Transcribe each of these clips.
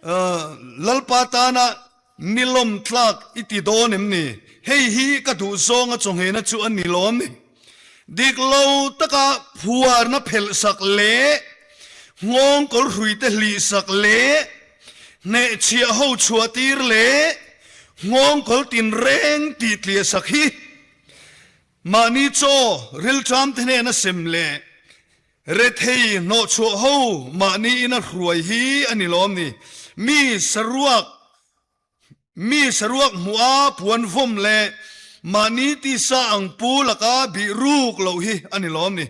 Lalpa tana ni lawm tlak i ti dawn em ni? Hei hi ka duh zawnga chawngheina chu a ni lawm ni. Dik lo taka phuarna phelh sak leh nghawng kawlhruite hlih sak leh hnehchhiah ho chhuah tir leh nghawng kawl tinreng tih tliah sak hi mahni chaw rilṭamte hnena sem leh Rethei hnawhchhuah ho mahni ina hruai hi a ni lawm ni? Mi saruak mi saruak hmuh a puan vawm leh mahni tisa ang pu laka bih ruk loh hi a ni lawm ni?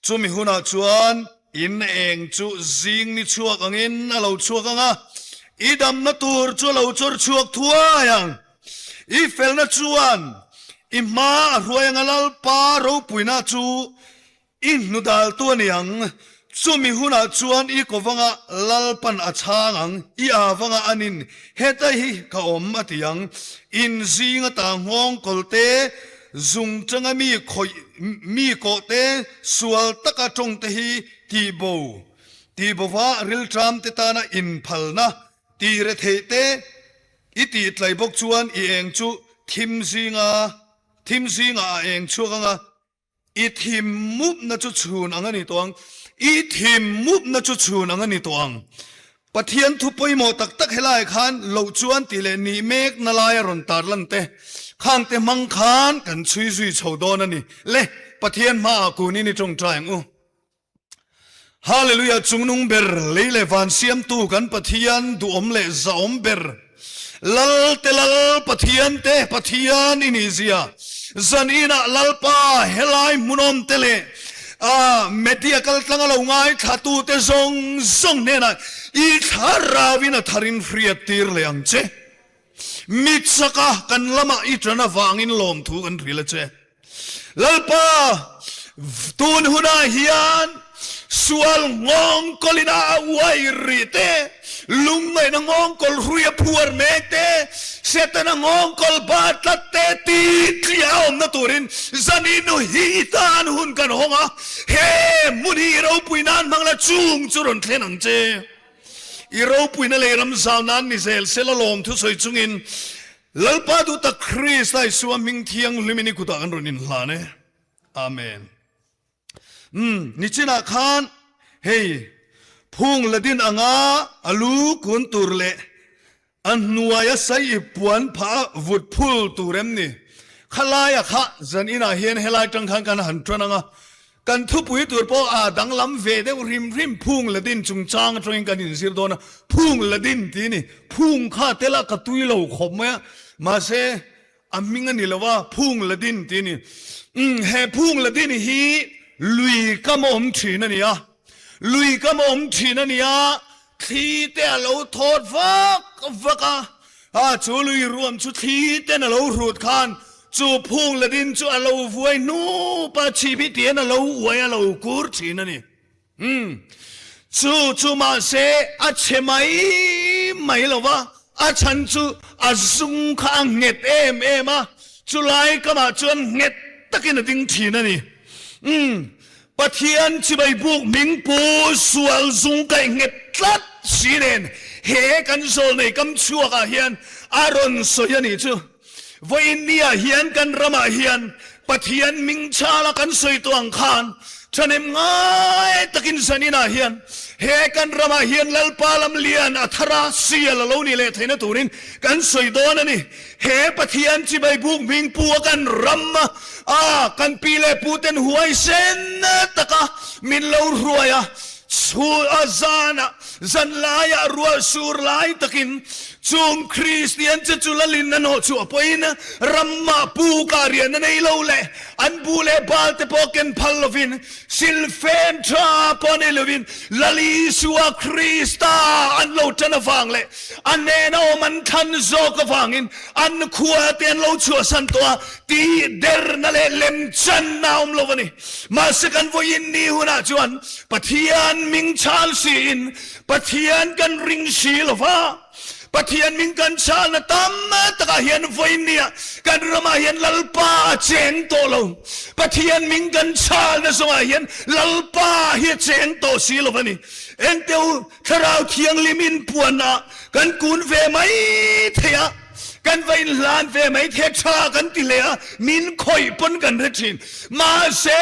Chumi hunah chuan in eng chu zing ni chhuak angin a lo chhuak ang a, i damna tur chu a lo chawr chhuak thuai ang. I felna chuan i hma a hruai ang a, Lalpa ropuina chu I hnudaltu a ni ang. Chumi hunah chuan i kovanga Lalpan a chhang ang, i avanga anin heta hi ka awm a ti ang. In zinga ta nghawng kawl te, zung tanga mi khawih mi kawh te, sual taka tawng te hi tihbo tihbova rilṭam te tana inphalna tih retheih te i tihtlai bawk chuan i eng chu thim zinga thim zingah a eng chhuak ang a. I thim mupna chu chhun ang a ni tawh ang. I thim mupna chu chhun ang a ni tawh ang. Pathian thu pawimawh tak tak helaiah khan loh chuan tih leh nih mek na lai a rawn tar lan te. Khang te hmang khan kan chhui zui chho dawn a ni. Le, Pathian hmaah kunin i tawngtai ang u. Hallelujah Chungnung ber lei leh van siamtu kan Pathian duhawm leh zahawm ber Lal te Lal Pathian te Pathian i nih zia zan inah Lalpa helai hmunawm te leh a media kaltlanga lo ngaithla tu te zawng zawng hnenah i thlarau in a tharin hriat tir leh ang che. Mit saka kan lamah i ṭan avangin lawmthu kan hril a che. Lalpa, tun hunah hian sual nghawngkawlin a uai rih te, lungngaihna nghawngkawl hrui a phuar mek te, Setana nghawngkawl ba tlat te ti tliah a awmna turin zaninu hi i tan hun kan hawng a, he hmun hi i ropui nan hmang la chung chu rawn thlen ang che. I ropuina lei ram zau nan ni zel sela lawm thusawi chungin Lalpa duh tak Krista Isua hming thianghlimin i kutah kan rawn inhlan e. Amen. Umm, nichinah khan hei phung la din anga a lu kun tur leh a hnuaia sai i puan phah a vut phul tur em ni? Khalaia kha zan inah hian helai tang khan kan han tan ang a, Kan thupui tur pawh a danglam ve deuh hrim hrim, phung la din chungchang atangin kan inzir dawn a, phung la din tih a ni. Phung kha tel a ka tui lo khawp mai a, mahse a hming a ni lo a, phung la din tih a ni. Umm he phung la din hi lui kam a awm thin a ni a, lui kam a awm thin a ni a, Thli te a lo thawt vak vak a, a chu lui ruam chu thli ten a lo hrut khan chu phung la din chu a lo vuai hnup a, chhip hi tian a lo uai a lo kur thin a ni. Umm, chu chu mahse a chhe mai mai lo va, a chhan chu a zung kha a nghet em em a, chulai kamah chuan nghet takin a ding thin a ni. Umm, Pathian chibai buk hming pu sual zung kaih nghet tlat si nen he kan zawlnei kam chhuak ah hian a rawn sawi a nih chu. Vawiin ni ah hian kan ram ah hian Pathian hming chhal a kan sawi tawh ang khan thahnem ngai takin zanin ah hian he kan ram ah hian Lalpa lam lian a thar a sial a lo nih leh theihna turin kan sawi dawn a ni. He Pathian chibai buk hming pu a kan ram a, kan pi leh pu ten huaisen taka min lo hruai a, chhu a zana zan laiah ruah sur lai takin chung Kristian che chu lalin a nawh chhuah pawhin ramah pu kah rian a nei lo leh an bu leh bal te pawh ken phal lovin silfen tha pawh nei lovin Lal Isua Krista an lo tan avang leh A hnena awm an thlan zawk avangin an khua te an lo chhuahsan tawh a, tih derna leh lemchanna a awm lo a ni. Mahse kan vawiin ni hunah chuan Pathian ming chhal siin Pathian kan ring si lo va. Pathian min kan chhalna tam takah hian vawinia kan ramah hian Lalpa a cheng tawh lo. Pathian min kan chhalna zawngah hian Lalpa hi a cheng tawh si lo a ni. Engteu Thlarau Thianghlim inpuanah kan kun ve mai thei a, kan va inhlan ve mai thei a, tha kan ti hle a, min khawih pawn kan hre thin. Mahse,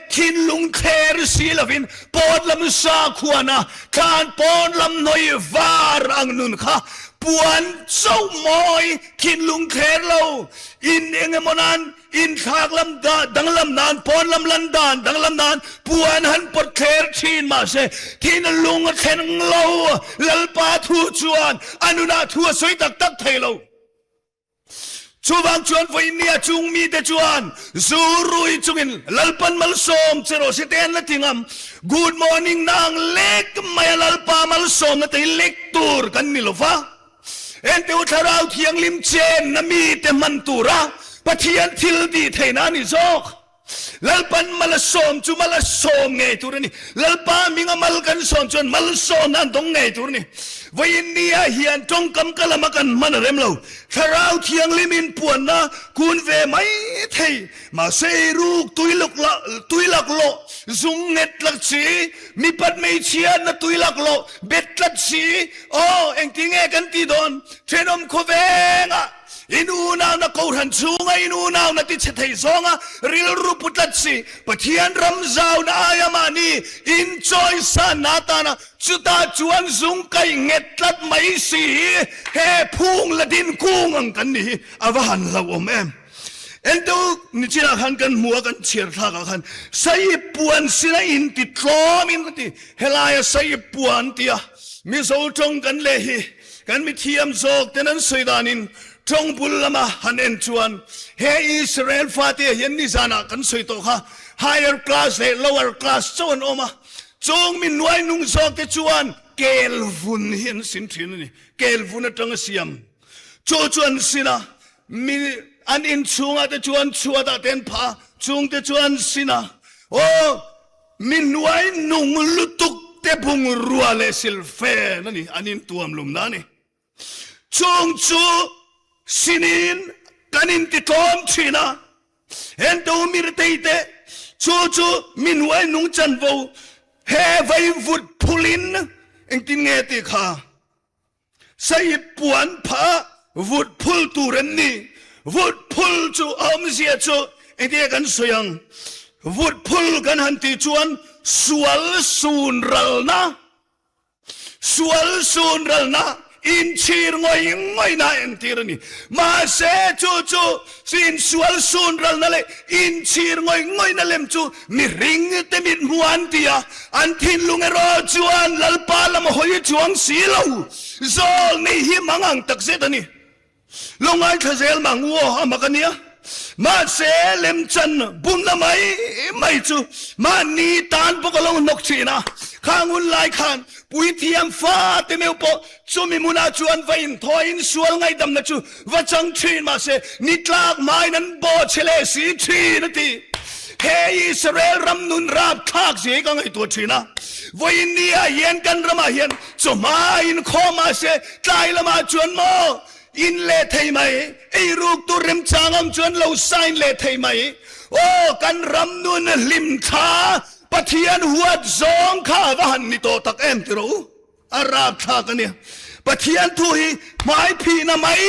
thinlung thler si lovin pawn lam sakhuana thlan pawn lam hnawih var ang nun kha puan chauh mawi thinlung thler lo in engemaw nan Inthlak lam danglam nan, pawn lam lan dan danglam nan puan han pawt thler thin mahse thinlung a thleng lo. Lalpa thu chuan a nunah thu a sawi tak tak thei lo. Chuvang chuan vawinia chung mite chuan zu rui chungin Lalpan malsawm che rawh se te an la ti ngam. Good morning na ang lek mai a Lalpa malsawmna te hi lek tur kan ni lo va. Enteu Thlarau Thianghlim chenna mite hman tura Pathian thil tih theihna a ni zawk. Lalpan mal a sawm chu mal a sawm ngei tur a ni. Lalpa hminga mal kan sawm chuan malsawmna an dawng ngei tur a ni. Vawiin nia hian tawngkam ka lama kan hman a rem lo. Thlarau Thianghlim inpuanna kun ve mai thei. Mahse eiruk tui laklawh zung nghet lak chi, mipat hmeichhiatna tui laklawh bet tlat si, Aw, engtin nge kan tih dawn? Thenawm khawvengah in unauna kohhran chhunga in unauna ti chhe thei zawnga rilru pu tlat si, Pathian ram zauna aia mahni inchawisanna atana chutah chuan zung kaih nghet tlat mai si hi he phung la din kung ang kan nih hi a va han hlauhawm em. Entu nichinah khan kan hmu a, kan chhiar thlakah khan Saiip puan sina inti tlawmin ka ti, helaia Saiip puan tia Mizo tawng kan leh hi kan mithiam zawk ten an sawi danin tawng bul lama han en chuan he Israel fate hian nizanah kan sawi tawh kha higher class leh lower class chauh an awm a, chung mi nuai nung zawk te chuan kel vun hi an sin thin a ni, kel vun atanga siam chu chu an sin a, mi an inchhungah te chuan chhuatah te an phah a, chung te chu an sin a, aw Mi hnuai nung lutuk te bungrua leh silfen a ni, an intuam lumna a ni. Chung chu sinin kan intitlawm thin a, heng mi ritei te chu chu mi hnuai nung chanvo he vaivut phulin engtin nge tih kha Sei puan pha vut phul tur an ni. Vut phul chu a awmzia chu engtinge kan sawi ang? Vut phul kan han tih chuan sual sun ralna, sual sun ralna, inchhir ngawih ngawihna a entir a ni. Mahse chu chu insual sun ralna leh inchhir ngawih ngawihna lem chu Mihring te mit hmu an ti a, an thinlung erawh chuan Lalpa lam a hawi chuang si lo. Zawl nei hi mang ang tak zet a ni. Lo ngaithla zel mang u aw, a mak a nia. Mahse, lemchan bumna mai mai chu mahni tan bawk a lo hnawk thin a. Khang hun lai khan puithiam fate meuh pawh Chumi hmunah chuan va inthawiin sual ngaihdamna chu va chang thin mahse ni tlak hmain an bawh che leh si thin a ti. He Israel ram nun rapthlak zia hi ka ngaihtuah thin a. Vawiin ni ah hian kan ramah hian chawhma inkhawm mahse tlai lamah chuan maw in leh thei mai, eiruk tur remchang awm chuan lo sign leh thei mai. Aw kan ram nun hlimthla Pathian huat zawng kha a va han ni tawh tak em ti rawh u. A rapthlak a nia. Pathian thu hi hmaiphihna mai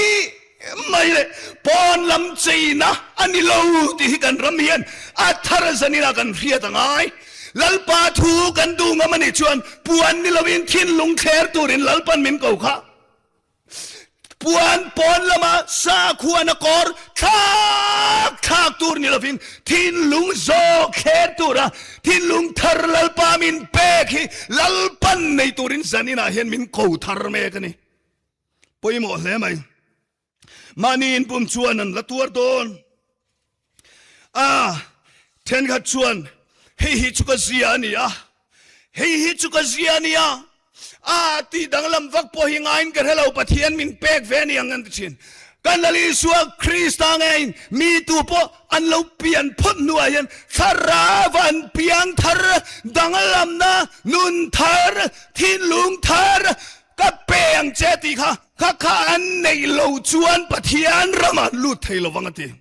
mai leh pawn lam cheina a ni lo tih hi kan ram hian a thar zanin ah kan hriat a ngai. Lalpa thu kan duh ngam a nih chuan puan ni loin thinlung thler turin Lalpan min ko kha. Puan pawn lama sakhuana kawr thlak thlak tur ni lovin thinlung zawk thler tura thinlung thar Lalpa min pek hi Lalpan nei turin zaninah hian min ko thar mek a ni. Pawimawh hle mai. Mahni inpum chuan an la tuar dawn. A thenkhat chuan hei hi chu ka zia a ni a, hei hi chu ka zia a ni a, a tih danglam vak pawh hi ngaiin ka hre lo, Pathian min pek ve a ni ang an ti thin. Kan Lal Isua Krista ngeiin mi tu pawh an lo pian phawt hnuah hian thlarau an piang thar, danglamna, nun thar, thinlung thar ka pe ang che tih kha. Kha kha an neih lo chuan Pathian ramah an lut thei lovang a ti.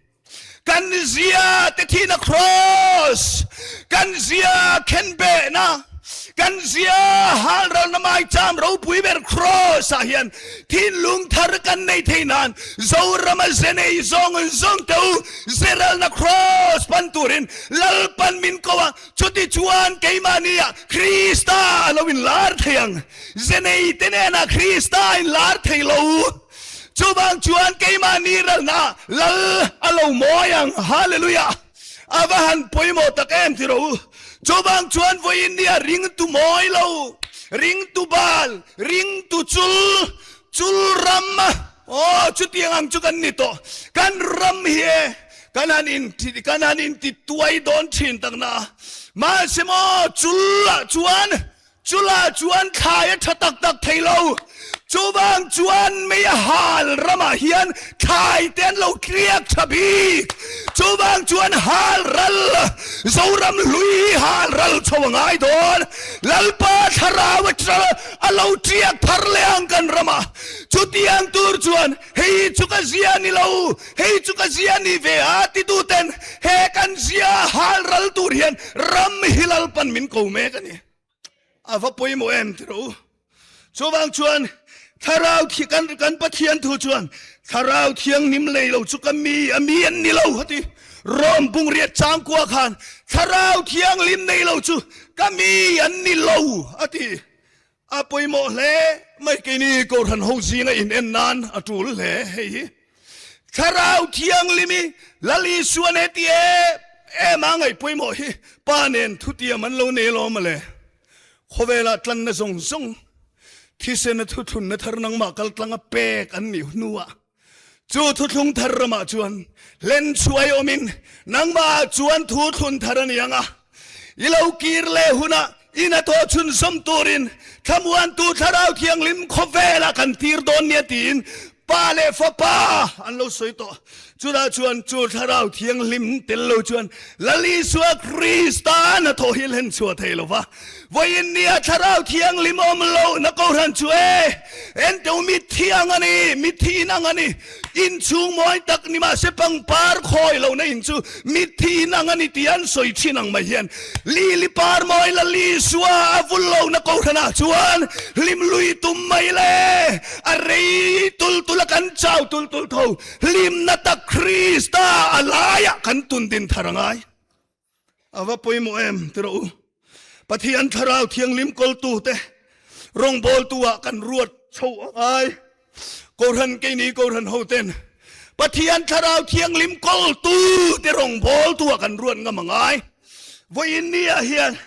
Kan zia te thihna kraws, kan zia khenbehna, kan zia halralna maicham ropui ber kraws ah hian thinlung thar kan nei thei nan Zorama ze nei zawng zawng te u zeralna kraws pan turin Lalpan min ko a, chuti chuan keimahni ah Krista a lo inlar thei ang. Ze nei te nenah Krista a inlar thei lo. Chuvang chuan keimahni ralna Lal a lo mawi ang. Hallelujah! A va han pawimawh tak em ti rawh u. Chuvang chuan vawiin nia ringtu mawi lo, ringtu bal, ringtu chul, chul ram, aw chutiang ang chu kan ni tawh. Kan ram hi e kan han in kan han inti tuai dawn thin tak na. Mahse maw chul ah chuan Chula chuan thlai a tha tak tak thei lo. Chuvang chuan mei a hal ramah hian thlai te an lo tliak tha bik. Chuvang chuan hal ral, Zoram hlui hi hal ral chho a ngai dawn. Lalpa thlarau a tla a lo tliak thar leh ang kan ramah. Chutiang tur chuan hei chu ka zia ni lo, hei chu ka zia ni ve a tituten he kan zia hal ral tur hian ram hi Lalpan min ko mek a ni. A va pawimawh em ti rawh u. Chuvang chuan Thlarau thi kan kan Pathian thu chuan Thlarau thianghlim lei lo chu ka mi a mi an ni lo a ti. Rom bungriat changkua khan Thlarau thianghlim nei lo chu ka mi an ni lo a ti. A pawimawh hle mai keini Kohhran ho zinga in en nan a tul hle hei hi. Thlarau Thianghlim i Lal Isuan he ti em em a ngaih pawimawh hi Pa nen thutiam an lo nei alawm mawle. Khawvelah tlanna zawng zawng thisena thuthlunna thar nangmah kaltlanga pek an nih hnuah chu thuthlung thar ramah chuan hlen chhuai awmin nangmahah chuan thuthlun thar a ni ang a, i lo kir leh hunah i hnathawh chhunzawm turin Thlamuantu Thlarau Thianghlim khawvelah kan tir dawn nia tiin Pa leh Fapa an lo sawi tawh. Chutah chuan chu Thlarau Thianghlim tel lo chuan Lal Isua Krista hnathawh hi hlen chhuah thei lo va. Vawiin nia Thlarau Thianghlim awm lohna Kohhran chu e, enteu mitthi ang a ni, mitthi in ang a ni. Inchhung mawi tak ni mahse pangpar khawi lohna in chu mitthi in ang a ni tih an sawi thin ang mai hian Lili par mawi Lal Isua a vul lohna Kohhranah chuan hlim lui tum mai le. A rei tul tul a kan chau tul tul tho. Hlimna tak Krista a laiah kan tun din thar a ngai. A va pawimawh em ti rawh u. Pathian Thlarau Thianghlim kawltute rawngbawltu ah kan ruat chho a ngai. Kohhran keini Kohhran hoten Pathian Thlarau Thianghlim kawltute rawngbawltu ah kan ruat ngam a ngai. Vawiin ni ah hian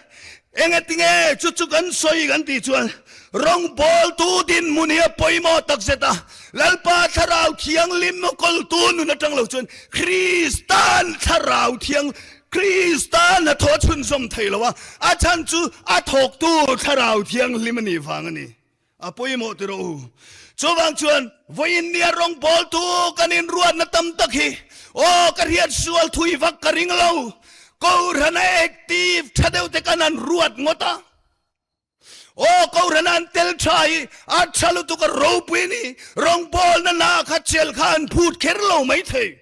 engatinge chu chu kan sawi kan tih chuan rawngbawltu dinhmun hi a pawimawh takzet a, Lalpa Thlarau Thianghlim kawltu nun atang lo chuan Kristan Thlarau Thiang Krista hnathawh a chhunzawm thei lo a, a chhan chu a thawktu Thlarau Thianghlim a nih vang a ni. A pawimawh ti rawh u. Chuvang chuan vawiin nia rawngbawltu kan inruatna tam tak hi aw ka hriat sual thui vak ka ring lo. Kohhran a active tha deuh te kan han ruat ngawt a. Aw Kohhran an tel tha hi a tha lutuk a ropui a ni. Rawngbawlna hna kha chel kha an phut kher lo maithei.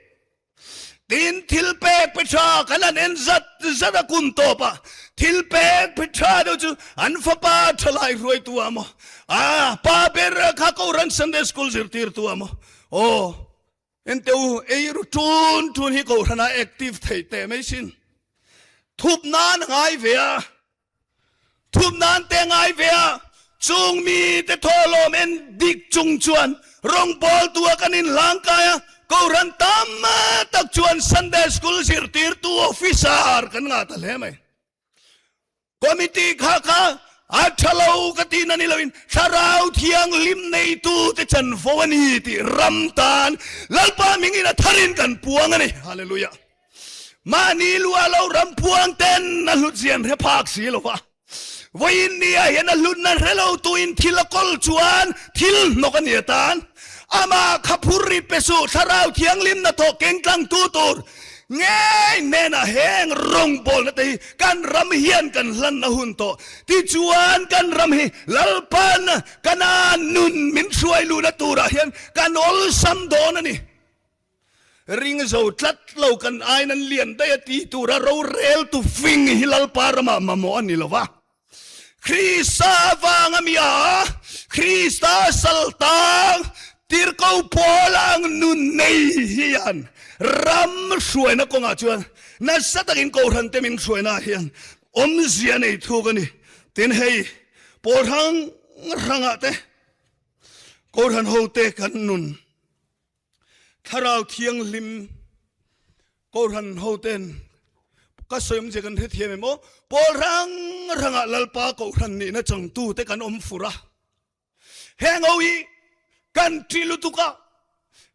Tin, thil pek pe tha kan han en zat zat a kum tawp a, thil pek pe tha deuh chu an fapa thalai hruaitu ah maw, a pa ber kha Kohhran Sunday School zirtirtu ah maw, aw en teh u, ei ru tun tun hi Kohhran ah active thei teh mai sin, thup nan a ngai ve a. Thup nan te ngai ve a, chung mite thawhlawm en dik chung chuan rawngbawltu a kan inhlangkai a, Kohhran tam tak chuan Sunday School zirtirtu officer kan ngah ta hle mai. Committee kha kha a tha lo ka tih na ni loin Thlarau Thianghlim neitu te chanvo a ni tih ram tan Lalpa mingin a tharin kan puang a ni. Hallelujah. Mahni lua lo ram phuang ten a hlut zian hre phak si lo va. Vawiin ni ah hian a hlutna hre lo tuin thil a kawl chuan thil hnawk a ni atan. Amah kha phur ri pe suh Thlarau Thianghlim hnathawh keng tlang tu tur. Ngei hnenah heng rawngbawlna te hi kan ram hian kan hlanna hun tawh. Tichuan kan ram hi Lalpan Kanaan nun min hruai luhna turah hian kan awlsam dawn a ni. Ring zo tlat lo kan aiin an lian daih a ti tura roreltu fing hi Lalpa ramah mamawh a ni lo va. Krista avanga mi a, Krista saltang tirhko pawl ang nun nei hian ram hruaina kawngah chuan nasa takin Kohhran te min hruaina ah hian awmzia nei thuk a ni. Tin hei pawl hrang hrangah te Kohhran hote kan nun Thlarau Thianghlim Kohhran hoten ka sawi awmzia kan hrethiam em aw? Pawl hrang hrangah Lalpa Kohhran nihna changtute kan awm fur a. Heng ho hi kan ṭi lutuk a,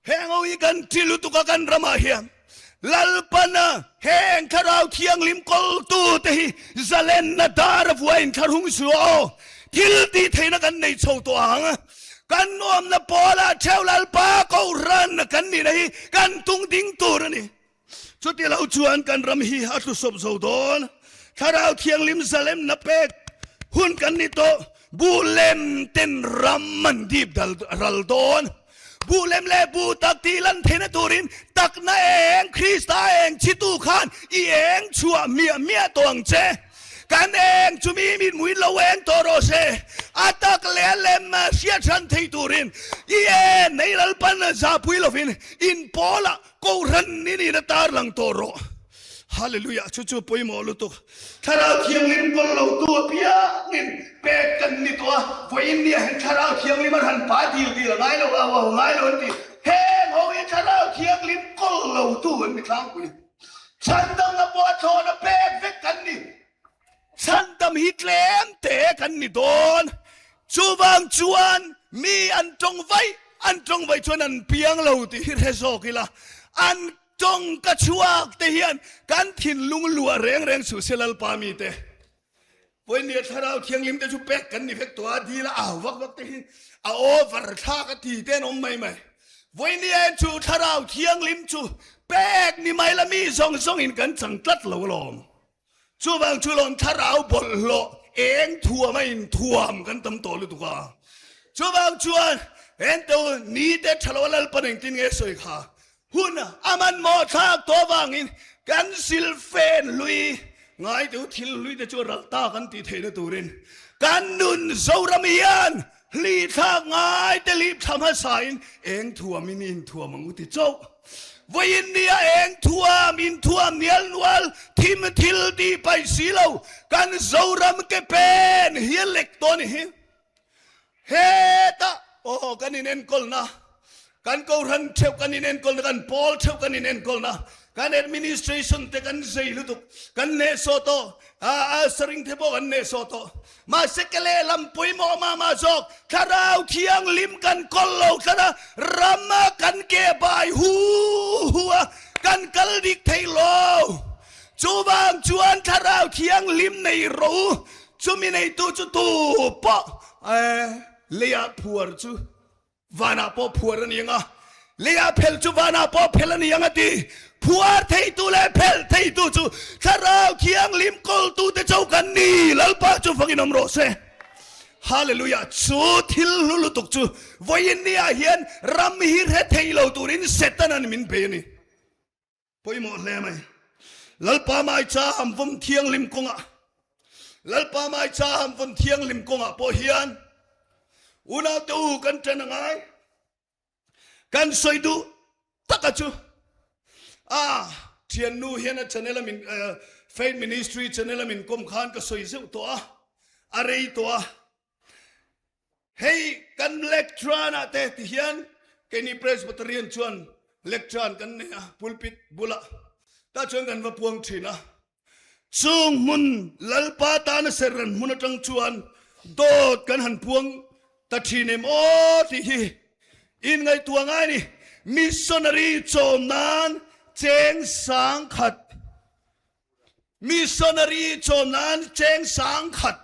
heng ho hi kan ṭi lutuk a kan ramah hian Lalpana heng Thlarau Thianghlim kawltute hi zalenna dar a vuain thlarhung suh aw. Thil tih theihna kan nei chho tawh ang. Kan nuamna pawlah theu Lalpa Kohhran kan nihna hi kan tung ding tur a ni. Chuti lo chuan kan ram hi a tlusawp zo dawn. Thlarau Thianghlim zalemna pek hun kan ni tawh. Buh lem ten ram an dip dal ral dawn. Buh lem leh buh tak tih lan theihna turin takna eng Krista eng chhitu khan i eng chhuah miah miah tawh ang che. Kan eng chu mi mitmuin lo eng tawh rawh se, a tak leh a lem hriat hran thei turin i en nei Lalpan zahpui lovin in pawlah Kohhran ni niin a tarlang tawh rawh. Hallelujah! Chu chu pawimawh lutuk. Thlarau Thianghlim kawl lo tu apiangin pek kan ni tawh a, vawiin nia hian Thlarau Thianghlim a hran pa dil dil a ngai lo, au au ngai lo an ti. Heng ho hi Thlarau Thianghlim kawl lo tu an ni tlangpui. Chhandamna pawh a thlawna pek vek kan ni. Chhandam hi tlem te kan ni dawn. Chuvang chuan mi an tawng vaih, an tawng vaih chuan an piang lo tih hi hre zawk ila. An tawng ka chhuak te hian kan thinlung luah reng reng suh se Lalpa mite. Vawinia Thlarau Thianghlim te chu pek kan ni vek tawh a, dil a au vak vak te hi a over thlak a ti te an awm mai mai. Vawinia chu Thlarau Thianghlim chu pek ni mai la mi zawng zawng in kan chang tlat lo alawm. Chuvang chu lawm Thlarau bawlhhlawh eng thuam a in thuam kan tam tawh lutuk a. Chuvang chuan ento ni te tha lo a Lalpan engtin nge sawi kha Hun a manmawh thlak tawh avangin kan silfen hlui ngaitu thil hlui te chu ral ta kan tih theihna turin kan nun Zoram hian hli thlak ngai te lip thla hmasain eng thuam in inthuam ang u ti chauh. Vawiin nia eng thuam inthuam nial nual thim thil tih paih si lo kan Zoram ke pen hi a lek tawh a ni hi. Hetah aw kan inenkawlna, kan Kohhran theuh kan inenkawlna, kan pawl theuh kan inenkawlna, kan administration te kan zei lutuk, kan hnehsawh tawh, a saring te pawh kan hnehsawh tawh. Mahse ke lehlam pawimawh mah mah zawk, Thlarau Thianghlim kan kawl lo tlat a, rama kan ke bai hu hu a, kan kal dik thei lo. Chuvang chuan Thlarau Thianghlim nei rawh u, Chumi neitu chu tu pawh leiah phuar chu vanah pawh phuar a ni ang a, leiah phel chu vanah pawh phel a ni ang a ti. Phuar theitu leh phel theitu chu Thlarau Thianghlim kawltute cho kan ni, Lalpa chu fangin awm rawh se. Hallelujah! Chu thil hlu lutuk chu vawiin niah hian ram hi hre thei lo turin Setana'n min bei a ni. Pawimawh hle mai. Lalpa Maicham vawm thianghlim kawngah Lalpa Maicham vawm thianghlim kawngah pawh hian unaute u kan ṭan a ngai. Kan sawi duh taka chu a ṭhiannu hian a channel a min Faith Ministry channel a min kawm khan ka sawi zeuh tawh a, a rei tawh a. Hei kan lectran ah te ti hian keini Presbyterian chuan lectran kan nei a pulpit bulah tah chuan kan va puang thin a. Chung hmun Lalpa tana ser ran hmun atang chuan dawt kan han puang ta thin em aw tih hi inngaihtuah ngai a ni. Missionary chawm nan cheng 10,000 Missionary chawm nan cheng 10,000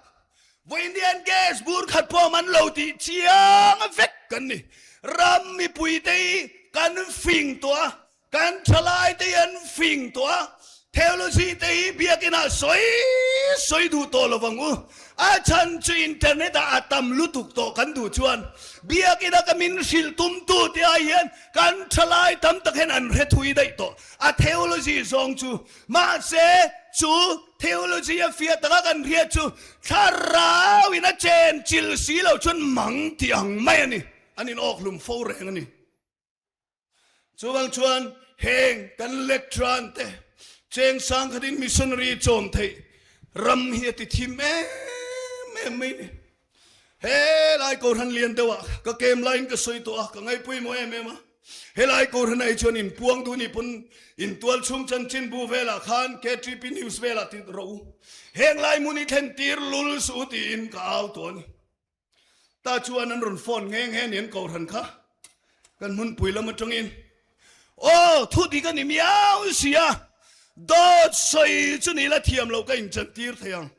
vawiin gas bur khat pawh man lo tih chiang vek kan ni. Ram mipui te hi kan fing tawh a. Kan thalai te hi an fing tawh a, theology te hi biakinah sawi sawi duh tawh lo vang u. A chhan chu internet ah a tam lutuk tawh kan duh chuan biakina ka min hrilh tum tu te ah hian kan thalai tam tak hian an hre thui daih tawh. A theology zawng chu mahse chu theology a fiah taka kan hriat chu thlarau in a chen chil si lo chuan mang tih ang mai a ni. An in awk hlum fo reng a ni. Chuvang chuan heng kan lecturer te cheng sang khatin missionary chawm theih ram hi a ti thim em em mai ni. He lai Kohhran lian deuh ah ka kem laiin ka sawi tawh a, ka ngaihpawimawh em em a. He lai Kohhran ah hi chuan in puang duh ni pawn in tual chhung chanchinbu velah khan KTP news velah ti rawh u. Heng lai hmun hi thlen tir lul suh u tiin ka au tawh a ni. Ta chuan an rawn phone nghe nghe ni an Kohhran kha kan hmunpui lam atangin Aw thu dik a ni miau sia dawt sawi chu ni la thiam loh ka inchantir thei ang.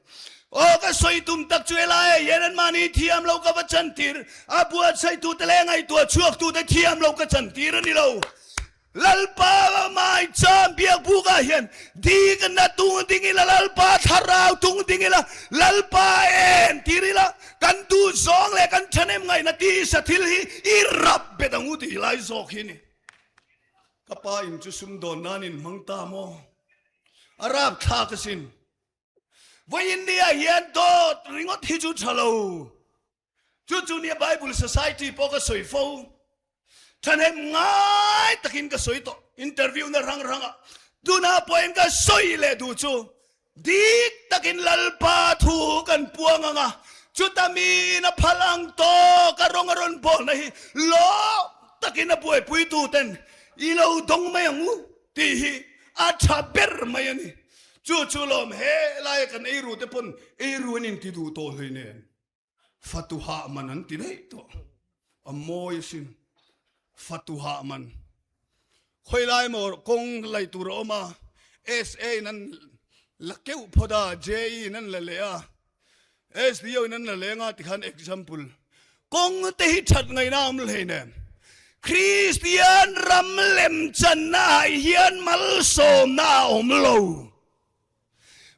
Aw ka sawi tum tak chu helai ah hian an mahni thiam loh ka va chantir a buatsaih tute leh ngaihtuah chhuak tute thiam loh ka chantir a ni lo. Lalpa maicham biakbuk ah hian dikna tung ding ila, Lalpa thlarau tung ding ila, Lalpa en tir ila, kan duh zawng leh kan thahnem ngaihna tisa thil hi i rap bet ang u tih lai zawk hi ni. Ka pa in chu sumdawn nan in hmang ta maw? A rap thlak asin. Vawiin ni ah hian dawt ringawt hi chu tha lo. Chu chu nia Bible Society pawh ka sawi fo. Thahnem ngai takin ka sawi tawh. Interview na rang rangah tuna pawhin ka sawi leh duh chu dik takin Lalpa thu kan puang ang a, chuta miin a phal ang tawk a rawng a rawn bawlna hi lawm takin a buaipuitu ten i lo dawng mai ang u tih hi a tha ber mai a ni. Chu chu lawm he laia kan eiru te pawn eiru an inti duh tawh hlei nen. Fatuhah man an ti daih tawh. A mawi asin. Fatuhah man. Khawi lai maw kawng lei tur a awm a, SA in an la keuh phawt a, JE in an la leh a, SDO in an la leng a tikhan example. Kawng te hi that ngaihna a awm hleinem. Kristian ram lemchanna ah hian malsawmna a awm lo.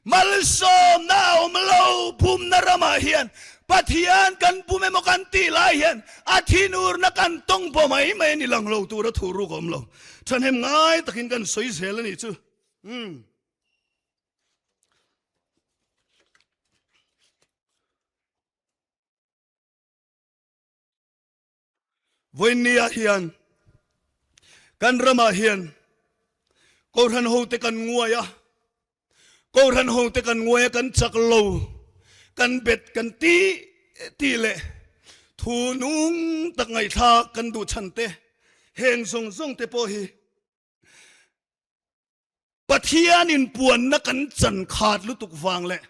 Malsawmna a awm lo, pumna ramah hian Pathian kan pum emaw kan tih lai hian a thinurna kan tawng pawh mai mai a ni lang lo tura thu ruk a awm lo. Thahnem ngai takin kan sawi zel a nih chu. Umm. Vawiinni ah hian kan ramah hian Kohhran hote kan nguai a, Kohhran hote kan nguai a, kan chak lo, kan bet kan ti tih leh thu nung tak ngaihthlak kan duh chhan te heng zawng zawng te pawh hi Pathian inpuanna kan chan khat lutuk vang leh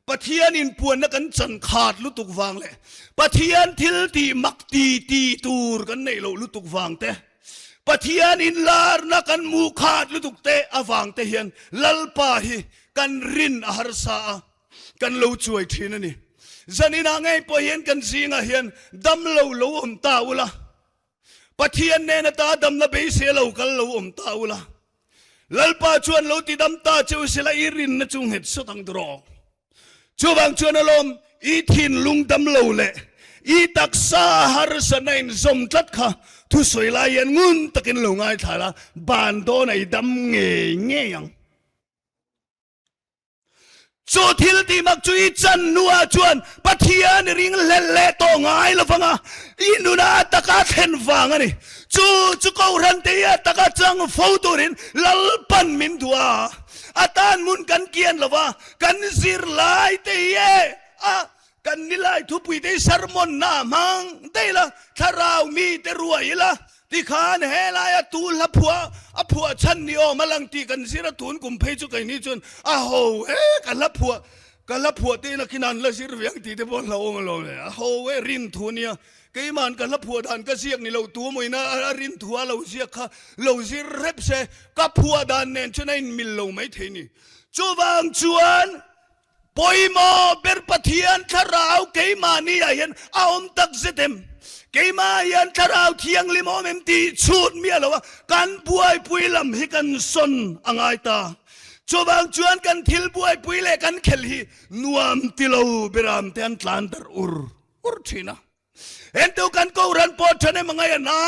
Pathian inpuanna kan chan khat lutuk vang leh Pathian thil tih mak ti ti tur kan neih loh lutuk vang te, Pathian inlarna kan hmuh khat lutuk te avang te hian Lalpa hi kan rin a harsa a, kan lo chuai thin a ni. Zaninah ngei pawh hian kan zingah hian damlo lo awm ta ula, Pathian nen ata damna beisei lo kal lo awm ta ula, Lalpa chuan lo ti dam ta che u sela i rinna chu nghet sawt ang durawk. Chuvang chuan alawm i thinlung dam lo leh i taksa harsatna inzawm tlat kha thusawi lai hian ngun takin lo ngaithla la, ban dawn a i dam ngei ngei ang. Chu thil tih mak chu i chan hnuah chuan Pathian i ring hlelh leh tawh ngai lo vang a, i nuna a taka thlen vang a ni. Chu chu Kohhran te hi a taka chang fo turin Lalpan min duh a, a tan hmun kan kian lo va, kan zirlai te hi e a kan nilai thupui te hi sermon na a hmang daih la, thlarau mite ruai ila Tikhan helaia tu hla phuah a phuah chhan ni awm a lang tih kan zir a, tun kum phei chu keini chuan a ho e ka hla phuah ka hla phuah te in a an la zir ve ang tih te pawh a hlauhawm alawm le, a ho e rin thu nia keima'n ka hla phuah dan ka ziak ni lo tu maw ina a rin thu a lo ziak kha lo zir rep se ka phuah dan nen chuan a inmil lo maithei ni chuvang chuan Pawimawh ber Pathian thlarau keimahni ah hian a awm tak zet em? Keimah hian Thlarau Thianghlim a awm em tih chhut miah lo a, kan buaipui lam hi kan sawn a ngai ta. Chuvang chuan kan thil buaipui leh kan khel hi nuam ti lo beram te an tlan darh ur ur thin a. Entu kan Kohhran pawh than em a ngai a na,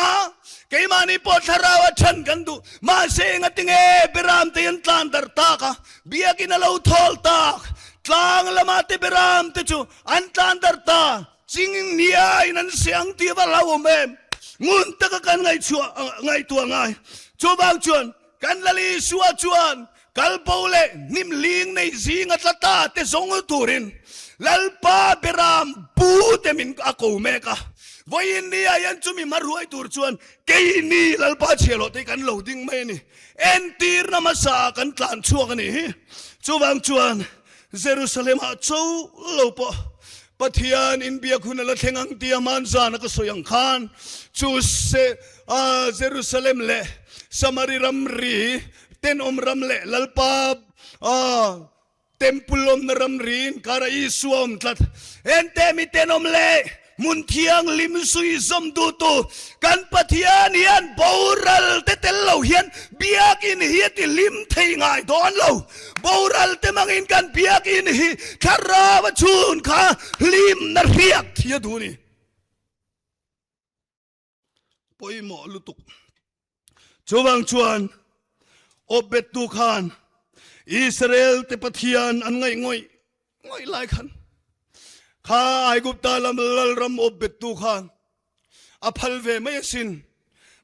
keimahni pawh Thlarau a than kan duh. Mahse engatinge beram te an tlan darh tak a, biakin a lo thawl tak. Tlang lama te beram te chu an tlan darh ta. Ching niaiin an se ang tih a va hlauhawm em? Ngun taka kan ngaihchhuah ngaihtuah ngai. Chuvang chuan kan Lal Isua chuan kalbo leh hnim ling nei zinga tla ta te zawng turin Lalpa Beram bu te min a ko mek a. Vawiin nia hian chumi hma ruai tur chuan keini Lalpa chhiahhlawh te hi kan lo ding mai a ni. Entirna hmasa kan tlan chhuak a nih hi. Chuvang chuan Jerusalem-ah cho lo pawh Pathian inbiak hun a la thleng ang tia hmanzana ka sawi ang khan chu se Jerusalem leh Samari ramri tenawm ram leh Lalpa Temple awmna ramri inkara Isua awm tlat. Hengte mi tenawm leh Hmun thianghlim sui zawm duhtu kan Pathian hian boral te tel lo hian biakinn hi a ti hlim thei ngai dawn lo. Boral te mangin kan biakinn hi thlarau a chhun kha hlimna hriak thi a duh a ni. Pawimawh lutuk. Chuvang chuan awpbettu khan Israel te Pathian an ngaih ngawih ngawih lai khan kha Aigupta lam lalram awpbettu khan a phal ve mai asin.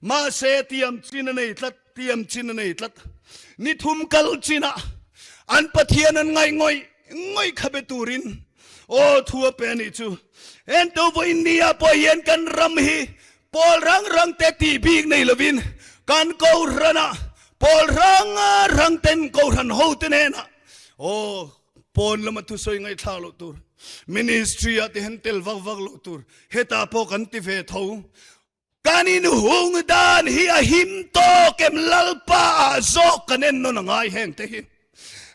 Mahse tiam chin a nei tlat, tiam chin a nei tlat. Ni thum kal chinah an Pathian an ngaih ngawih ngawih kha be turin aw thu a pe a nih chu. Heng vawiin nia pawh hian kan ram hi Pawl rang rang te tih bik nei lovin kan Kohhranah pawl rang rang ten Kohhran hote hnenah aw pawn lama thusawi ngaihthlak loh tur, ministry ah te hian tel vak vak loh tur, hetah pawh kan ti ve tho. Kan inhung dan hi a him tawk em Lalpa ah zawk kan en nawn a ngai heng te hi.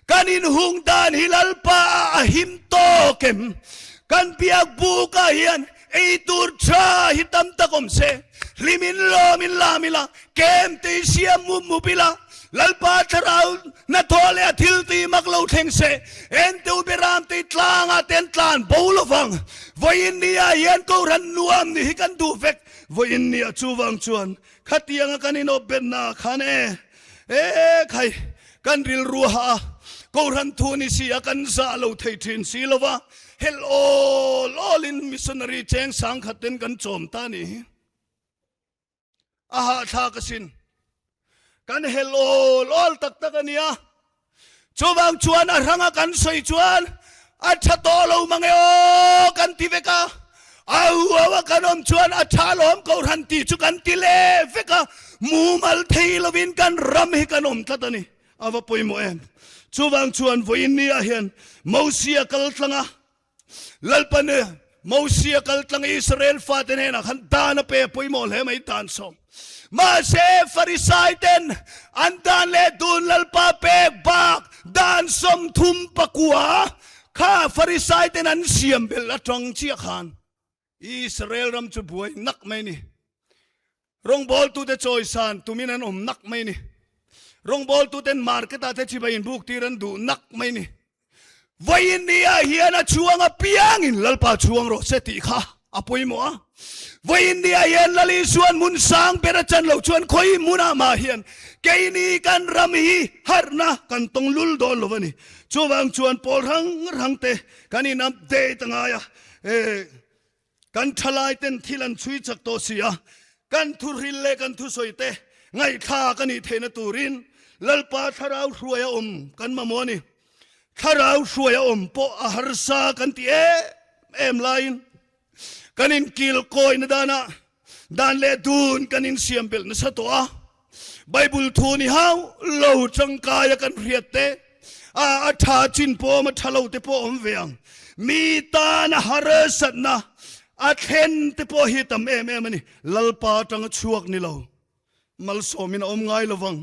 Kan inhung dan hi Lalpa ah a him tawk em? Kan biak buk ah hian ei tur tha hi tam tak awm se, hlim in lawm in lam ila, kem te i siam mup mup ila, Lalpa thlarau hnathawh leh a thil tih mak lo thleng se, Enteu beram te i tlang ah te an tlan bo lovang. Vawiin ni ah hian Kohhran nuam ni hi kan duh vek. Vawiin ni ah chuvang chuan Khatianga kan inawpbetna khan e, e khai, kan rilru ha a, Kohhran thu ni si a kan zah lo thei thin si lo va, helh awl awlin missionary cheng sangkhat ten kan chawm ta ni hi. A hahthlak asin. Kan helh awl awl tak tak a nia. Chuvang chuan a hranga kan sawi chuan a tha tawh lo mang e aw kan ti vek a, a huau a kan awm chuan a tha lawm Kohhran tih chu kan ti leh vek a, mumal thei lovin kan ram hi kan awm tlat a ni. A va pawimawh em? Chuvang chuan vawiin ni ah hian Mosia kal tlang a, Lalpa ni Mosia kal tlang Israel fate hnenah khan dan a pe pawimawh hle mai dan sawm. Mahse Farisai ten an dan leh dun Lalpa pek bak dan 34 kha Farisai ten an siam belh atang chiah khan Israel ram chu buai nak mai ni. Rawngbawltute chawisan tumin an awm nak mai ni. Rawngbawltuten market-ah te chibai inbuk tir an duh nak mai ni. Vawiin ni-ah hian a chhuang apiangin Lalpa chhuang rawh se tih kha a pawimawh a. Vawiin ni-ah hian Lal Isua'n hmun sang ber a chan loh chuan khawi hmunah mah hian keini kan ram hi harhna kan tawng lul dawn lo a ni. Chuvang chuan pawl hrang hrang te kan in update a ngai a. Kan thalai ten thil an chhui chak tawh si a, kan thuhril leh kan thusawi te ngaihthlak a nih theihna turin Lalpa thlarau hruai a awm kan mamawh a ni. Thlarau hruai a awm pawh a harsa kan ti em em laiin kan inkil kawina danah Dan leh dun kan insiam belh nasa tawh a, Bible thu ni hau lo tangkaia kan hriat te, a a tha chin pawh awm a tha lo te pawh awm ve ang. Mi tana harsatna a thlen te pawh hi tam em em a ni. Lalpa atanga chhuak ni lo, malsawmin a awm ngai lovang.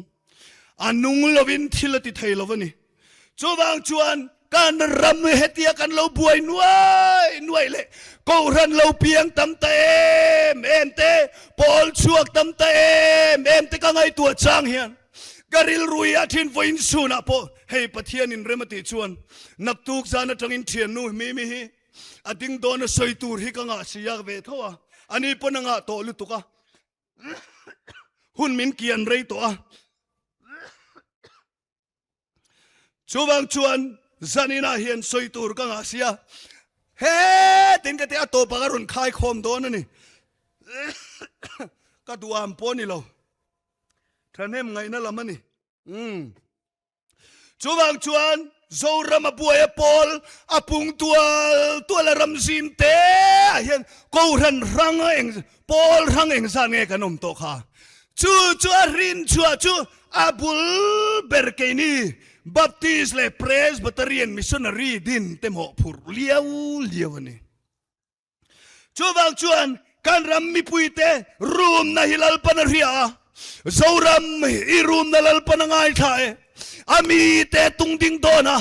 A nung lovin thil a ti thei lo a ni. Chuvang chuan. kan ram hetia kan lo buai nuai nuai leh Kohhran lo piang tam ta em em te, pawl chhuak tam ta em em te ka ngaihtuah chang hian ka rilru hi a thin vawiin chhunah pawh hei Pathian in rem a tih chuan naktuk zan atangin thiannu Mimi hi a ding dawn a sawi tur hi ka ngah si a ve tho a, ani pawn a ngah tawh lutuk a. Hun min kian rei tawh a. Chuvang chuan zaninah hian sawi tur ka ngah sia. Hetin ka ti a tawpah ka rawn khai khawm dawn a ni. Ka duham pawh a ni lo. Thahnem ngaihna lam a ni. Umm. Chuvang chuan Zoram a buai a pawl a pung tual tual a ram zim te ah hian Kohhran hrang eng pawl hrang eng zat nge kan awm tawh kha. Chu chu a rin chhuah chu a bul ber keini Baptist leh Presbyterian Missionary din te mawhphurh liau liau a ni. Chuvang chuan kan ram mipuite rumna hi Lalpan a hria a, Zoram i rumna Lalpan a ngaithla e. A mite tung ding dawn a,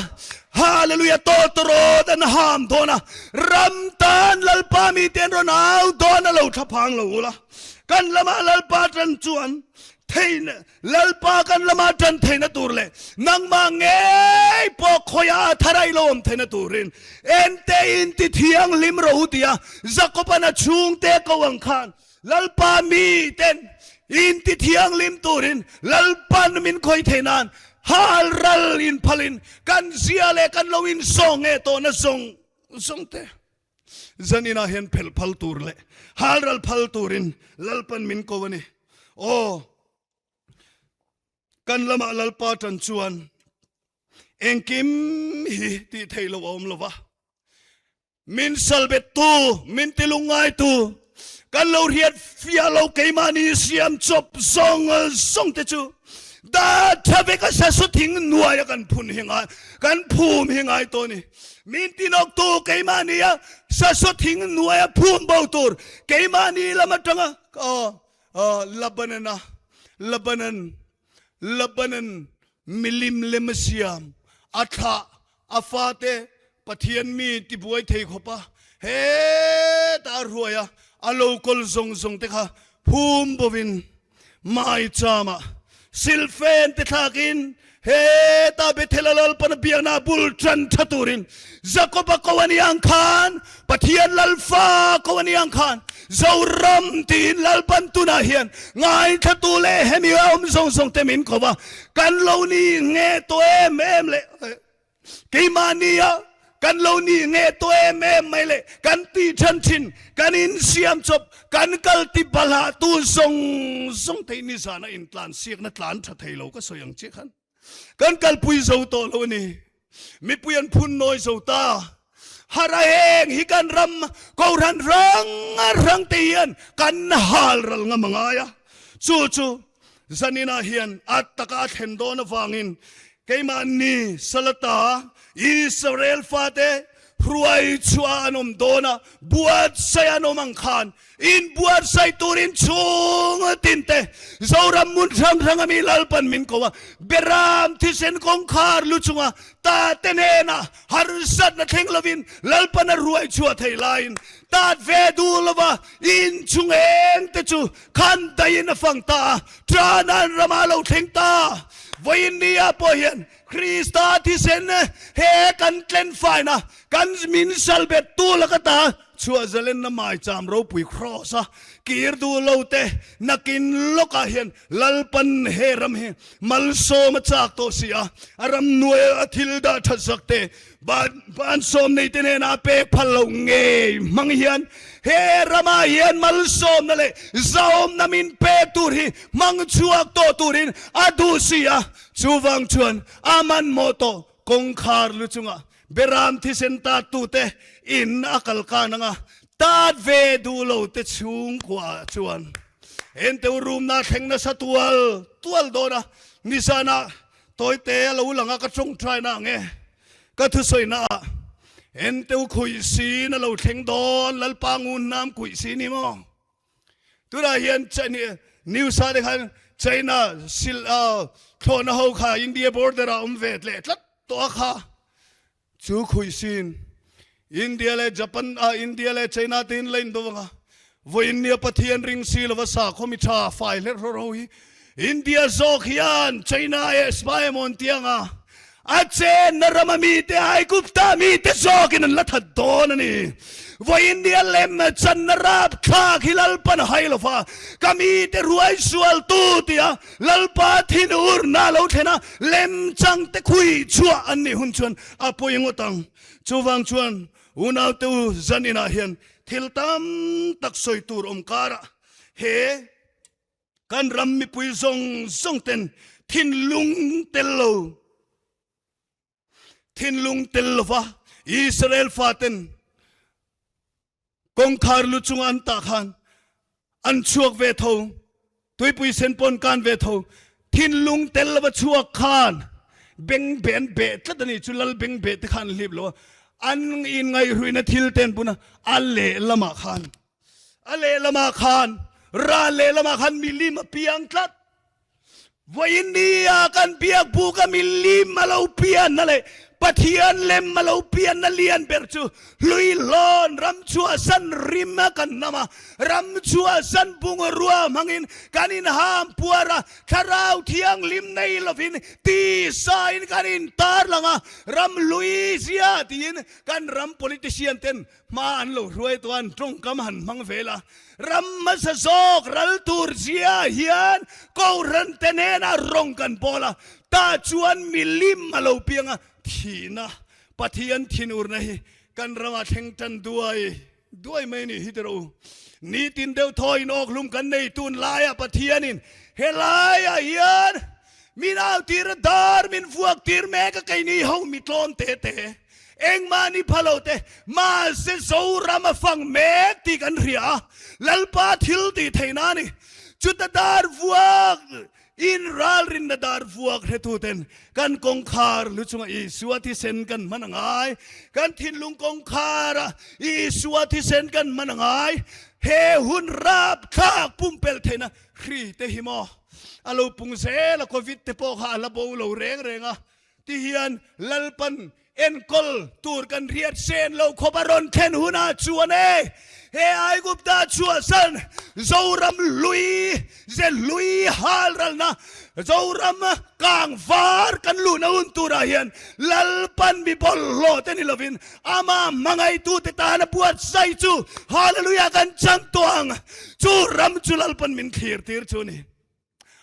Hallelujah tawtawrawt an ham dawn a, ram tan Lalpa mite an rawn au dawn a lo thlaphang lo ula. Kan lamah Lalpa tan chuan theihna Lalpa kan lama tan theihna tur leh nangmah ngei pawh khawiah a thar a i lo awm theihna turin ente in ti thianghlim rawh u tia Jakoban a chhungte ko ang khan Lalpa miten in ti thianghlim turin Lalpan min khawih theih nan hal ral in phalin kan zia leh kan lo insawng nge tawhna zawng zawng te zaninah hian phelh phal tur leh hal ral phal turin Lalpan min ko a ni. Aw, kan lamah Lalpa tan chuan engkim hi tih theih loh a awm lo va. Min salbettu, min tilung ngaitu, kan lo hriat fiah lo keimahni siam chawp zawng zawng te chu dah tha vek a sasu thing nuaia kan phun hi ngai, kan phum hi ngai tawh a ni. Min tinawktu keimahni a sasu thing nuaia phum bo tur keimahni lam atanga Labanan a Labanan Labanan milim lem a siam a thlah a fate Pathian mi tibuai thei khawp a hetah a hruai a a lo kawl zawng zawng te kha phum bovin Maichama silfen te thlakin heta Bethel a Lalpan a biakna bul tan tha turin Jakoba ko a ni ang khan Pathian Lalfa ko a ni ang khan Zoram tiin Lalpan tunah hian ngaithlatu leh hemi a awm zawng zawng te min ko va kan lo ni nge tawh em em leh Keimahnia kan lo nih nge tawh em em mai le kan tih than thin, kan insiam chawp, kan kal ti balhah tu zawng zawng thei nizan a intlan siakna tlan tha thei lo ka sawi ang chiah khan kan kalpui zo tawh lo a ni. Mipui an phun nawi zo ta. Har a heng hi kan ram Kohhran rang rang te hian kan hal ral ngam a ngai a. Chu chu Zaninah hian a taka a thlen dawn avangin keimahni Salata Israel fate hruai chhuah an awm dawn a, buatsaih an awm ang khan inbuatsaih turin chhung tinte Zoram hmun hrang hrang ami Lalpan min ko a, Beram thisen kawngkhar lu chunga tate hnenah harsatna thleng lovin Lalpan a hruai chhuah theih laiin tat ve duh lova inchung eng te chu Khan daiin a fang ta a, Canaan ramah a lo thleng ta. Vawiin nia pawh hian Krista thisen he kan tlen faina, kan min salbet tu laka ta chhuah zalenna maicham ropui kraws a kir duh lo te nakin lawkah hian Lalpan he ram hi malsawm a chak tawh si a, a ram nuai a thil dah that zak te Ban sawm neite hnenah a pek phal loh ngei hmang hian he ramah hian malsawmna leh zahawmna min pek tur hi hmang chhuak tawh turin a duh si a. Chuvang chuan a hmanhmawh tawh kawngkhar lu chungah Beram thisen tattute in a kal kan anga tat ve duh lo te chhungkua chuan enteu rumna thleng nasa tual tual dawn a. Nizanah Tawite a lo lang a ka tawngtai na ang e ka thusawi na ah enteu khuih sin a lo thleng dawn Lalpa ngun nam kuih si ni maw tunah hian news ah te khan China sil thlawhna ho kha India border ah awm ve leh tlat tawh a kha. Chu khuihsin India leh Japan ah India leh China te in la indo anga vawiin nia Pathian ring si lova sakhaw mi tha fai hlerh rawh ro hi India zawk hian China eh spy emaw an ti anga a chenna rama mite Aigupta mite zawkin an la that dawn a ni. Vawiin nia lem channa rapthlak hi Lalpan a hai lova ka mite ruai sualtu tia Lalpa thinurna a lo thlen a, lemchangte khui chhuah an nih hun chuan a pawi ngawt ang. Chuvang chuan unaute u zan inah hian thil tam tak sawi tur awm karah he kan ram mipui zawng zawng ten thinlung tel lo thinlung tel lova Israel faten Kawngkhar lu chunga an tah khan an chhuak ve tho, tuipui sen pawn kan ve tho, thinlung tel lova chhuak khan beng beh an beh tlat a ni chu lal beng beh te khan an hlip lo a, an inngaihruihna thil te an bun a, a lehlamah khan a lehlamah khan ral lehlamah khan milim a piang tlat. Vawiin nia kan biak buk a milim a lo pianna leh Pathian lem a lo pianna lian ber chu hluihlawn ram chhuahsan rim a kan nam a, ram chhuahsan bungrua hmangin kan inham puar a, thlarau thianghlim nei lovin tisain kan intarlang a, ram hlui zia tiin kan ram politician ten Hma an lo hruai tawh a, an tawngkam han hmang vel a. Ram hmasa zawk ral tur zia hian Kohhran te hnenah rawng kan bawl a, tah chuan milim a lo piang a, thihna, Pathian thinurna hi kan ramah thleng tan duai duai mai a nih hi tiraw u. Nitin deuh thaw in awkhlum kan nei tun laiah Pathianin helaiah hian min au tir a, dar min vuak tir mek a, keini ho mi tlawm te te. Engmah ni pha lo te, mahse Zoram a fang mek tih kan hria a, Lalpa thil tih theihna a ni. Chuta dar vuak in ralrinna dar vuak hretu ten kan kawngkhar lu chunga Isua thisen kan hman a ngai, kan thinlung kawngkhara Isua thisen kan hman a ngai. He hun rapthlak pumpelh theihna hri te hi maw a lo pung zel a, Covid te pawh kha a la bo lo reng reng a, Ti hian Lalpan enkawl tur kan riat sen lo khawp a rawn thlen hunah chuan e, he Aigupta chhuahsan Zoram hlui ze hlui hal ralna Zoram kang var kan luhna hun turah hian Lalpan mi bawlhhlawh te ni lovin amah hmangaihtute tana buatsaih chu Hallelujah kan chang tawh ang. Chu ram chu Lalpan min thlir tir chu a ni.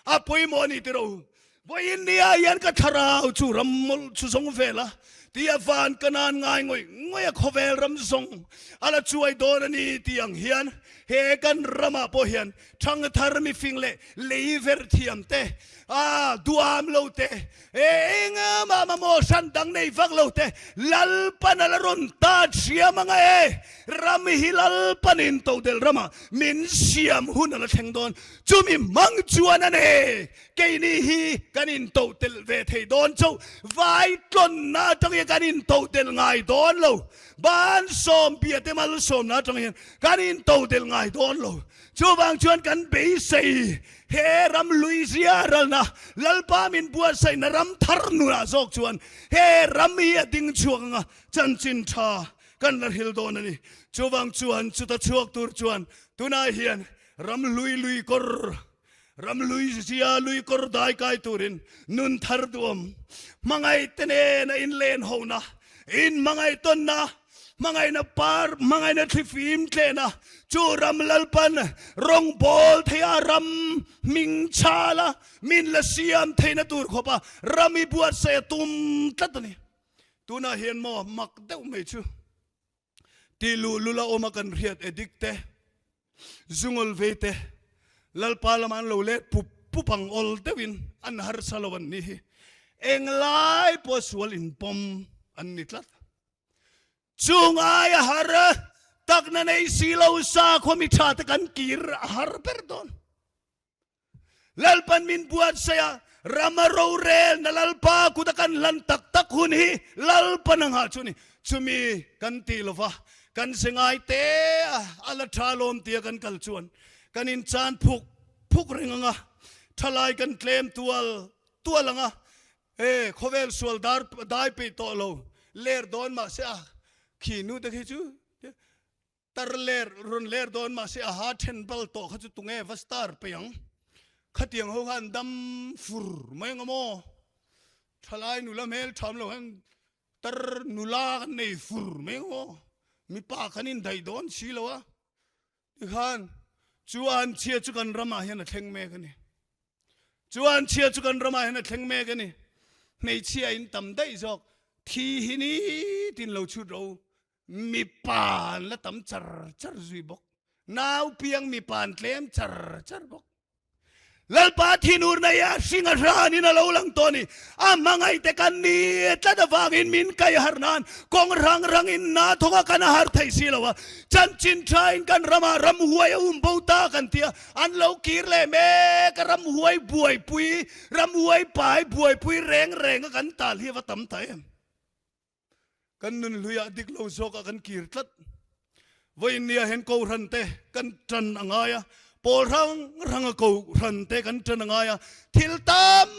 A pawimawh a ni tiraw u. Vawiin nia hian ka thlarau chu ram mawlh chu zawng vel a, tia van ka nan ngai ngawih ngawih a khawvel ram zawng a la chuai dawn a ni tih ang hian he kan ramah pawh hian thangthar mifing leh lei ver thiam te, a duam lo te, engmah mamawh hran dang nei vak lo te Lalpan a la rawn tan hriam anga e, ram hi Lalpanin todelh ramah min siam hun a la thleng dawn. Chumi hmang chuan a ne, keini hi kan intoh telh ve thei dawn chauh, vai tlawnna atang hian kan intoh telh ngai dawn lo, ban sawm piahte malsawmna atang hian kan intoh telh ngai dawn lo. Chuvang chuan kan beisei he ram lui zia ralna Lalpa min buatsaihna ram thar nunah zawk chuan he ram hi a ding chhuak anga chanchin tha kan la hril dawn a ni. Chuvang chuan chuta chhuak tur chuan tunah hian Ram hlui lui kawr, ram hlui zia lui kawr dai kai turin nun thar duam, hmangaih te nena inlen hona, inhmangaih tawnna, hmangaihna par, hmangaihna thlifim tlehna, chu ram Lalpan rawngbawl theiha ram hming chhala min la siam theihna tur khawpa ram i buatsaih a tum tlat a ni. Tunah hian maw mak deuh mai chu. Tih luh lul a awm a kan hriat edik te, zungawl vei te, Lalpa lama an lo let pup pup ang awl deuhin an harsa lo an nih hi. Englai pawh sual inpawm an ni tlat. Chung aia har takna nei si lo sakhua mi tha te kan kir a har ber dawn. Lalpan min buatsaih a, rama rorelna Lalpa kuta kan hlan tak tak hun hi Lalpan a nghah chu a ni. Chumi kan tih lova kan se ngai te a, a la tha lawm tia kan kal chuan kan inchan phuk phuk reng ang a, thalai kan tlem tual tual ang a, E, khawvel sual dar dai peih tawh lo. ler dawn mahse a khi nu te khi chu tar ler rawn ler dawn mahse a ha then bal tawh kha chu tunge va star peih ang. Khatiang ho khan dam fur mai ang maw? Thalai nula hmel tham lo hian tar nula kan nei fur mai ang maw? Mipa kan indaih dawn si lo a. Tikhan chu anchhia chu kan ramah hian a thleng mek a ni. Chu anchhia chu kan ramah hian a thleng mek a ni. Hmeichhia in tam daih zawk thi hi nitin lo chhut ro mipa an la tam char char zui bawk. Nau piang mipa an tlem char char bawk. Lalpa thinurna hi a hring a hranin a lo lang tawh a ni. A hmangaihte kan ni tlat avangin min kai har nan kawng rang rangin na thawk a kan a har theih si lo a. Chanchin thain kan ramah ramhuai a um bo ta kan ti a, an lo kir leh mek a, ramhuai buaipui, ramhuai pai buaipui reng reng a kan tal hi a va tam ta em. Kan nun hluiah dik lo zawkah kan kir tlat. Vawiin nia hian Kohhran te kan tan a ngai a, pawl hrang hranga Kohhran te kan tan a ngai a, thil tam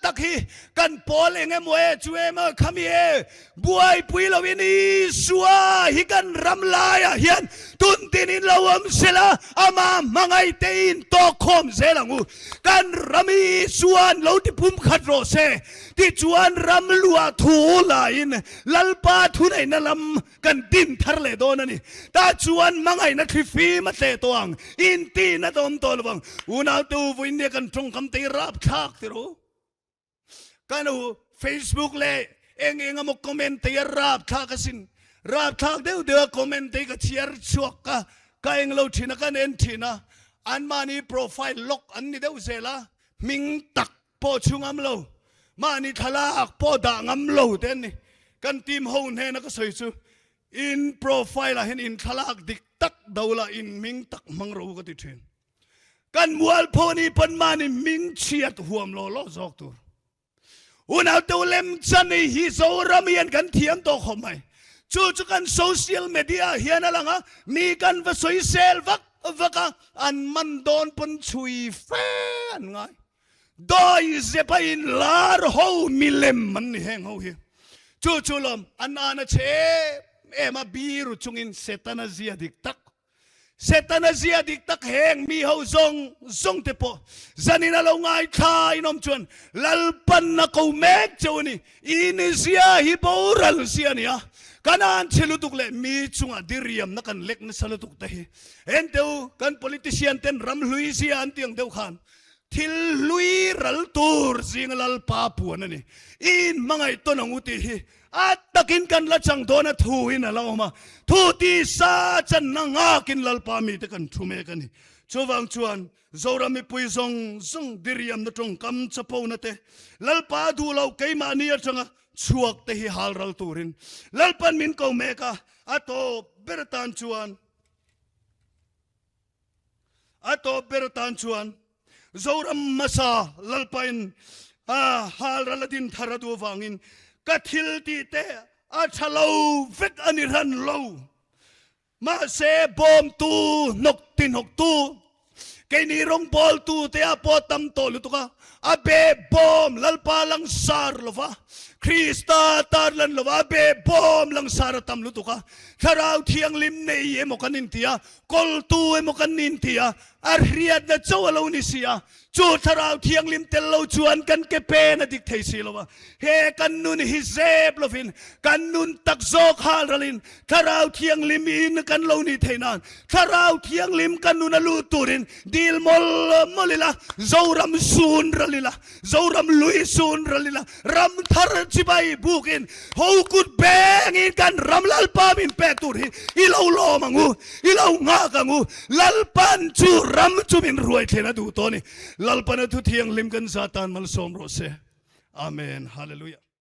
tak hi kan pawl eng emaw e, chu emaw khami e, buaipui loin Isua hi kan ram laiah hian tun tinin lo awm sela, ama hmangaih te in tawk khawm zel ang u. Kan ram Isua'n lo ti pumkhat rawh se. Tichuan ram luah thu laiin Lalpa thuneihna lam kan din thar leh dawn a ni. Tah chuan hmangaihna thli fim a tleh tawh ang, intihna te awm tawh lo vang. Unaute vawiin nia kan tawngkam te hi rapthlak ti rawh u. Kan u Facebook leh eng eng emaw comment te hi a rapthlak asin. Rapthlak deuh deuh a comment te hi ka chhiar chhuak ka ka eng lo thin a, kan en thin a. Anmahni profile lock an ni deuh zel a, hming tak pawh chhu ngam lo, mahni thlalak pawh dah ngam lo te an ni. Kan team ho hnena ka sawi chu in profile ah hian in thlalak dik tak do la in hming tak hmang rawh u ka ti thin. Kan mualpho ni pawn mahni hming chhiat huam law law zawk tur. Unaute lem chan ei hi Zoram hian kan thiam tawh khawp mai. Chu chu kan social media hian a lang a, mi kan va sawisel vak vak a, an man dawn pawn chhui fe an ngai. Dawi zep a in lar ho milem an ni heng ho hi. Chu chu lawm an an a che em em a biru chungin Setana zia dik tak. Setana zia dik tak heng mi ho zawng zawng te pawh zanin a lo ngaithla in awm chuan Lalpan a ko mek cheu a ni. I ni zia hi boral zia a ni a. Kan an chhe lutuk leh mi chungah diriamna kan lek nasa lutuk te hi. Enteu kan politician ten ram hlui zia an ti ang deuh khan Thil hlui ral tur zinga Lalpa puan a ni. I inhmangaih tawn ang u tih hi a takin kan la chang dawn a thu in a la awm a. Thu tisa channa nghakin Lalpa mite kan thu mek a ni. Chuvang chuan Zoram mipui zawng zawng diriamna tawngkam chapona te, Lalpa duh loh keimahni atanga chhuak te hi hal ral turin Lalpan min ko mek a, a tawp ber atan chuan A tawp ber atan chuan Zoram hmasa Lalpain a halral a din thar a duh avangin ka thil tih te a tha lo vek a ni hran lo. Mahse bawmtu hnawk ti hnawktu keini rawngbawltu te ah pawh tam tawh lutuk a, a be bawm Lalpa langsar lova Krista tarlan lova a be bawm langsar a tam lutuk a, Thlarau Thianghlim nei emaw kan inti a, Kawltu emaw kan nin ti a, a hriatna chauh a lo ni si a, chu Thlarau Thianghlim tel lo chuan kan ke pen a dik thei si lo a. He kan nun hi zep lovin kan nun tak zawk hal ralin Thlarau Thianghlim in kan lo nih theih nan Thlarau Thianghlim kan nun a lut turin dil mawl mawl ila, Zoram sun ral ila, Zoram lui sun ral ila, ram thar chibai bukin ho kut bengin kan ram Lalpa min pek tur hi i lo lawm ang u, i lo nghak ang u. Lalpan chu ram chu min ruai thlen a duh tawh a ni. Lalpan a thu thianghlim kan za tan malsawm rawh se. Amen. Hallelujah.